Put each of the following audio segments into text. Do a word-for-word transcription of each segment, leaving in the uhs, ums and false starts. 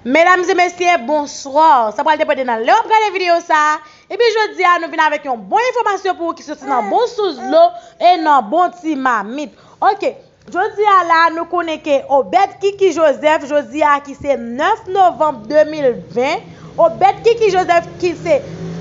Medam e mesye, bonswa. Sa pral depann de nan lè w ap gade videyo sa a. Epi jodi a, nou vin avèk yon bon enfòmasyon pou ou ki soti nan bon sous dlo e nan bon ti mamit. Ok, jodi a la, nou konnen ke Obed Kiki Joseph, jodi a ki se nèf novanm de mil ven, Obed Kiki Joseph ki se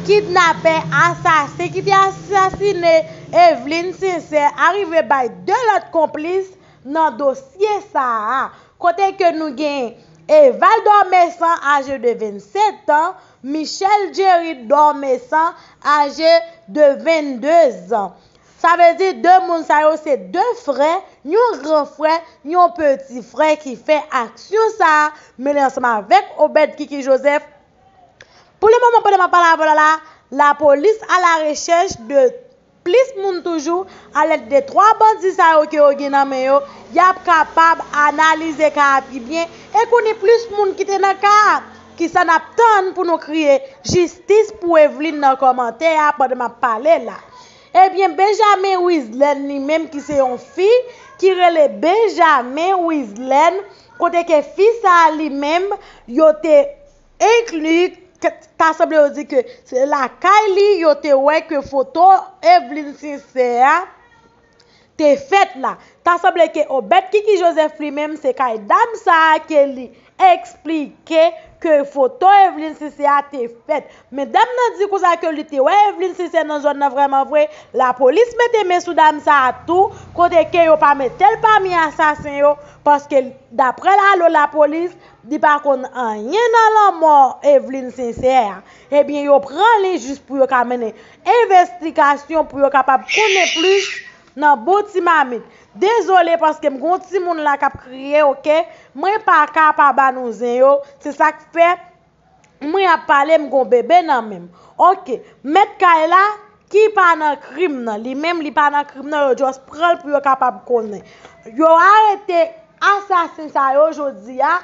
kidnapè, asasen ki te asasine Eveline Sincère, arive bay de lòt konplis nan dosye sa a. Kote ke nou gen Eval Dormesan, aje de vennsenk an, Michel Jerry Dormesan, aje de vennde zan. Sa vle di de moun sa yo se de frè, yon gran frè, yon peti frè ki fè aksyon sa a, mele ansanm avèk Obed Kiki Joseph. Pou le moman, pandan m ap pale avè w la, la, lapolis a la rechèch de plis moun toujou, alèd de twa bandi sa yo ke yo gen nan men yo, y ap kapab analize ka a pi byen e konnen plis moun ki te nan ka a. Kisa n ap tann pou nou kriye jistis pou Eveline nan kòmantè a pandan m ap pale la? Ebyen, Benjamin Wislène li menm ki se yon fi ki rele Benjamin Wislène, kote ke fi sa a li menm yo te enkli, ta sanble yo di ke se lakay li yo te wè ke foto Eveline Sincère a te fèt la. Ta sanble ke Obed Kiki Joseph li menm se kay dam sa a ke li eksplike ke foto Eveline Sincère a te fèt. Men dam nan di konsa ke li te wè Eveline Sincère nan zòn nan vrèman vre. Lapolis mete men sou dam sa a tou, kote ke yo pa mete l pami asasen yo, paske daprè lalo lapolis, li pa konn anyen nan lanmò Eveline Sincère a. Ebyen, yo pran li jis pou yo ka mennen envestigasyon, pou yo kapab konnen plis nan bon ti mamit. Dezole paske m gon timoun la k ap kriye, oke? Mwen pa ka pa ba nou zen yo. Se sa k fè mwen ap pale, m gon bebe nan men m. Oke, mèt kay la ki pa nan krim nan. Li menm, li pa nan krim nan, yo just pran l pou yo kapab konnen. Yo arete asasen sa yo jodi a,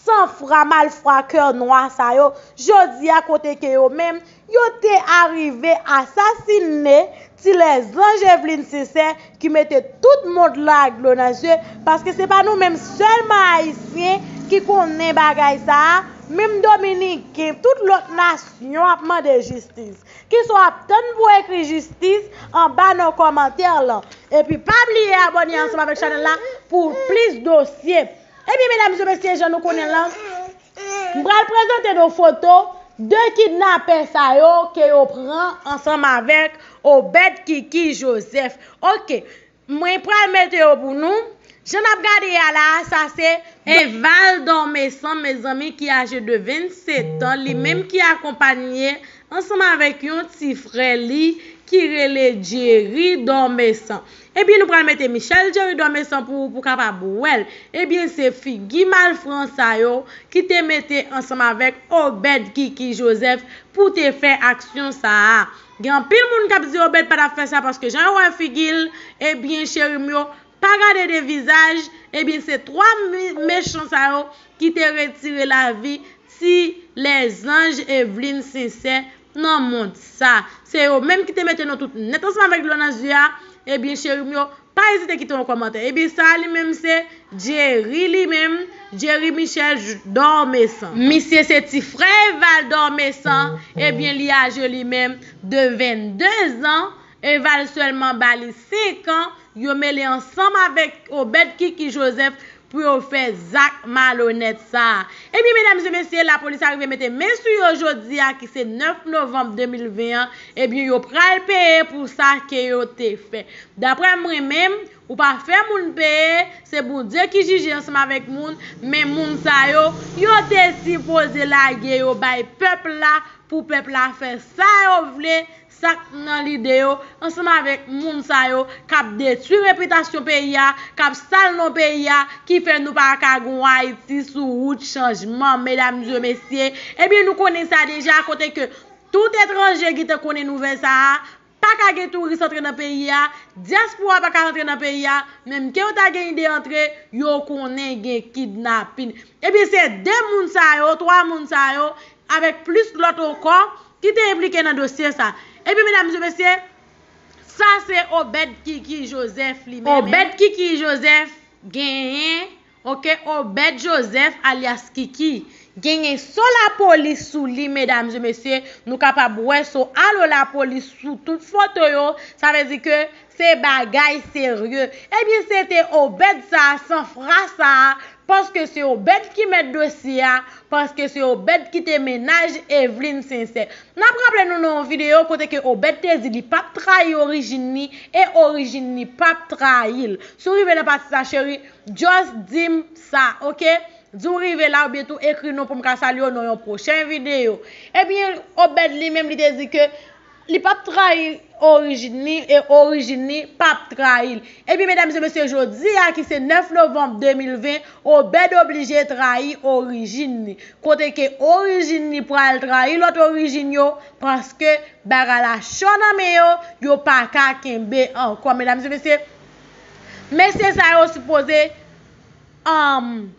sanfra, malfra, kè nwa sa yo, jodi a kote ke yo menm, yo te arive asasine ti lèzanj Eveline Sincère ki mete tout mond la ak dlo nan zye, paske se pa nou menm sèlman Ayisyen ki konnen bagay sa a, menm Dominiken, tout lòt nasyon ap mande jistis. Kisa w ap tann pou ekri jistis anba nan kòmantè lan? Epi pa bliye abòne ansanm avèk chanèl la pou plis dosye. Ebyen, medam e mesye, jan nou konnen lan, m pral prezante nou foto de kidnapè sa yo ke yo pran ansanm avèk Obed Kiki Joseph. Oke, mwen pral mete yo pou nou. Jan n ap gade a la, sa se Eval Dormesan, mezanmi, ki aje de vennsenk an, li menm ki akonpaye ansanm avèk yon ti frè li ki rele Jerry Dormesan. Ebyen, nou pral mete Michel Jerry Dormesan pou, pou kapab wè l. Ebyen, se figi malfran sa yo ki te mete ansanm avèk Obed Kiki Joseph pou te fè aksyon sa a. Gen anpil moun k ap di Obed pa t ap fè sa paske jan yo wè figi l, ebyen, cheri m yo, pa gade de vizaj, ebyen, se twa me-, mechan sa yo ki te retire lavi ti lèzanj Eveline Sincère nan mond sa. Se yo menm ki te mete nou tout nèt ansanm avèk dlo nan zye a. Ebyen, cheri m yo, pa ezite kite yon kòmantè. Ebyen, sa li menm se Jerry li menm, Jerry Michel J-, Dormesan. Misye se ti frè Eval Dormesan. Ebyen, li aje li menm de vennde zan. Eval sèlman ba li senk an. Yo mele ansanm avèk Obed Kiki Joseph pou yo fè zak malonèt sa a. Ebyen, medam e mesye, lapolis arive mete men sou yo jodi a, ki se nèf novanm de mil ven an. Ebyen, yo pral peye pou sa ke yo te fè. Daprè mwen menm, ou pa fè moun peye, se Bondye ki jije ansanm avèk moun, men moun sa yo, yo te sipoze lage yo bay pèp la, pou pèp la fè sa yo vle, sa k nan lide yo, ansanm avèk moun sa yo k ap detwi repitasyon peyi a, k ap sal non peyi a, ki fè nou pa ka gon Ayiti sou wout chanjman, medam e mesye. Ebyen, nou konnen sa deja, kote ke tout etranje ki te konnen nouvèl sa a, pa ka gen touris antre nan peyi a, dyaspora pa ka rantre nan peyi a, menm ke yo ta gen ide antre, yo konnen gen kidnapin. Ebyen, se de moun sa yo, twa moun sa yo, avèk plis lòt ankò, ki te enplike nan dosye sa. Ebyen, medam e mesye, sa se Obed Kiki Joseph li menm. Obed Kiki Joseph genyen Ok, Obed Joseph alyas Kiki genyen so lapolis sou li, medam e mesye. Nou kapab wè so alo lapolis sou tout foto yo. Sa vle di ke se bagay serye. Ebyen, se te Obed sa a, sanfra sa a, paske se Obed ki mèt dosye a, paske se Obed ki te mennaj Eveline Sincère. N ap raple nou nan yon videyo kote ke Obed te di li p ap trayi orijin li e orijin li p ap trayi l. Si w rive nan pati sa, cheri, just di m sa, ok? Di w rive la oubyen tou ekri nou pou m ka salye w nan yon pwochen videyo. Ebyen, Obed li menm, li te di ke li p ap trayi orijin li e orijin li p ap trayi l. Ebyen, medam e mesye, jodi a ki se nèf novanm de mil ven, Obed oblije trayi orijin li. Kote ke orijin li pral trayi lòt orijin yo, paske bagay la cho nan men yo, yo pa ka kenbe ankò. Medam e mesye, mesye sa yo sipoze, um,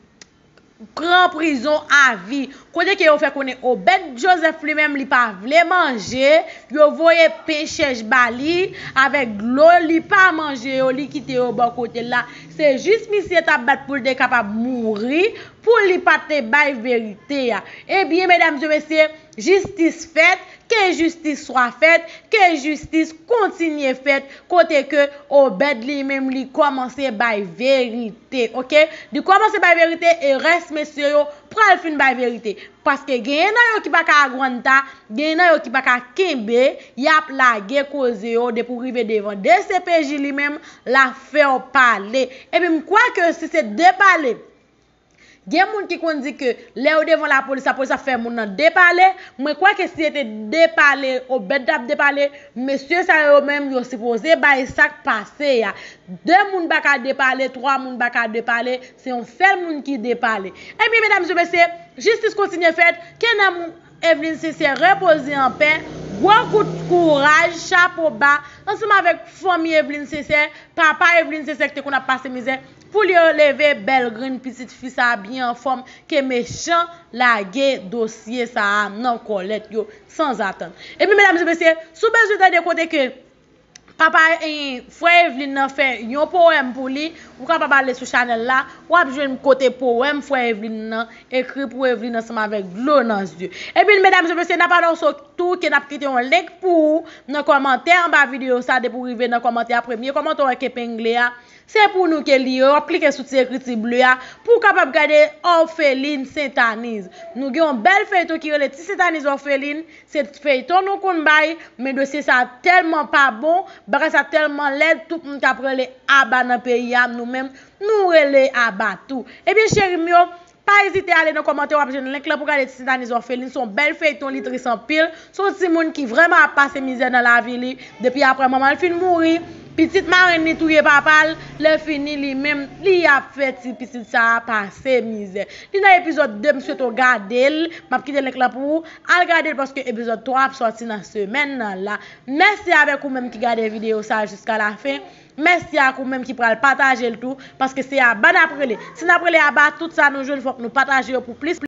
pran prizon avi. Kote ke yo fè konnen Obed Joseph li menm, li pa vle manje, yo voye pen chèch ba li avèk dlo, li pa manje yo, li kite yo bò kote l la. Se jis misye t ap bat pou l te kapab mouri, pou li pa te bay verite a. Ebyen, medam e mesye, jistis fèt, ke jistis swa fèt, ke jistis kontinye fèt, kote ke Obed li menm li kòmanse bay verite, ok? Li kòmanse bay verite e rès mesye yo pral fin bay verite. Paske genyen nan yo ki pa ka agwanta, genyen nan yo ki pa ka kenbe, y ap lage koze yo depi w rive devan D C P J li menm, l ap fè w pale. Epi m kwè ke si se de pale, gen moun ki konn di ke lè yo devan lapolis, lapolis ap fè moun nan depale. Mwen kwè ke si se te depale, Obed t ap depale, mesye sa yo menm, yo sipoze bay sa k pase a. De moun pa ka depale, twa moun pa ka depale, se yon sèl moun ki depale. Ebyen, medam e mesye, jistis kontinye fèt, ke nanm Eveline Sincère repoze an pè, gwo kout kouraj, chapo ba, ansanm avèk fanmi Eveline Sincère, papa Eveline Sincère ki te konn ap pase mizè, pou li yo leve bèl grenn pitit fi sa a byen anfòm, ke mechan lage dosye sa a nan kòlèt yo sanzatann. Epi, medam e mesye, si w bezwen tande kote ke papa, eh, frè Eveline nan fè yon powèm pou li, ou kapab ale sou chanèl la, w ap jwenn kote powèm frè Eveline nan ekri pou Eveline ansanm avèk dlo nan zye. Epi, medam e mesye, n ap anonse w tou ke n ap kite yon link pou ou nan kòmantè anba videyo sa, depi w rive nan kòmantè a, premye kòmantè w wè k epengle a, se pou nou ke li ye. W ap klike sou ti ekriti ble a pou w kapab gade Òfelin Sentaniz. Nou gen yon bèl feyton ki rele Ti Sentaniz Òfelin. Se feyton nou konn bay, men dosye sa tèlman pa bon, bagay sa tèlman lèd, tout moun k ap rele aba nan peyi a, nou menm, nou rele aba tou. Ebyen, cheri m yo, pa ezite ale nan kòmantè, w ap jwenn link lan pou gade Ti Sentaniz Òfelin. Se yon bèl feyton, li tris anpil. Se yon timoun ki vrèman ap pase mizè nan lavi li. Depi apre manman l fin mouri, pitit marenn li touye papa l, lè fini li menm, li ap fè ti pitit sa a pase mizè. Li nan epizòd de, m swete w gade l. M ap kite link lan pou ou. Al gade l paske epizòd twa ap sòti nan semèn nan la. Mèsi avèk ou menm ki gade videyo sa a jiska lafen. Mèsi ak ou menm ki pral pataje l tou, paske se aba n ap rele. Si n ap rele aba, tout sa nou jwenn, fòk nou pataje yo pou plis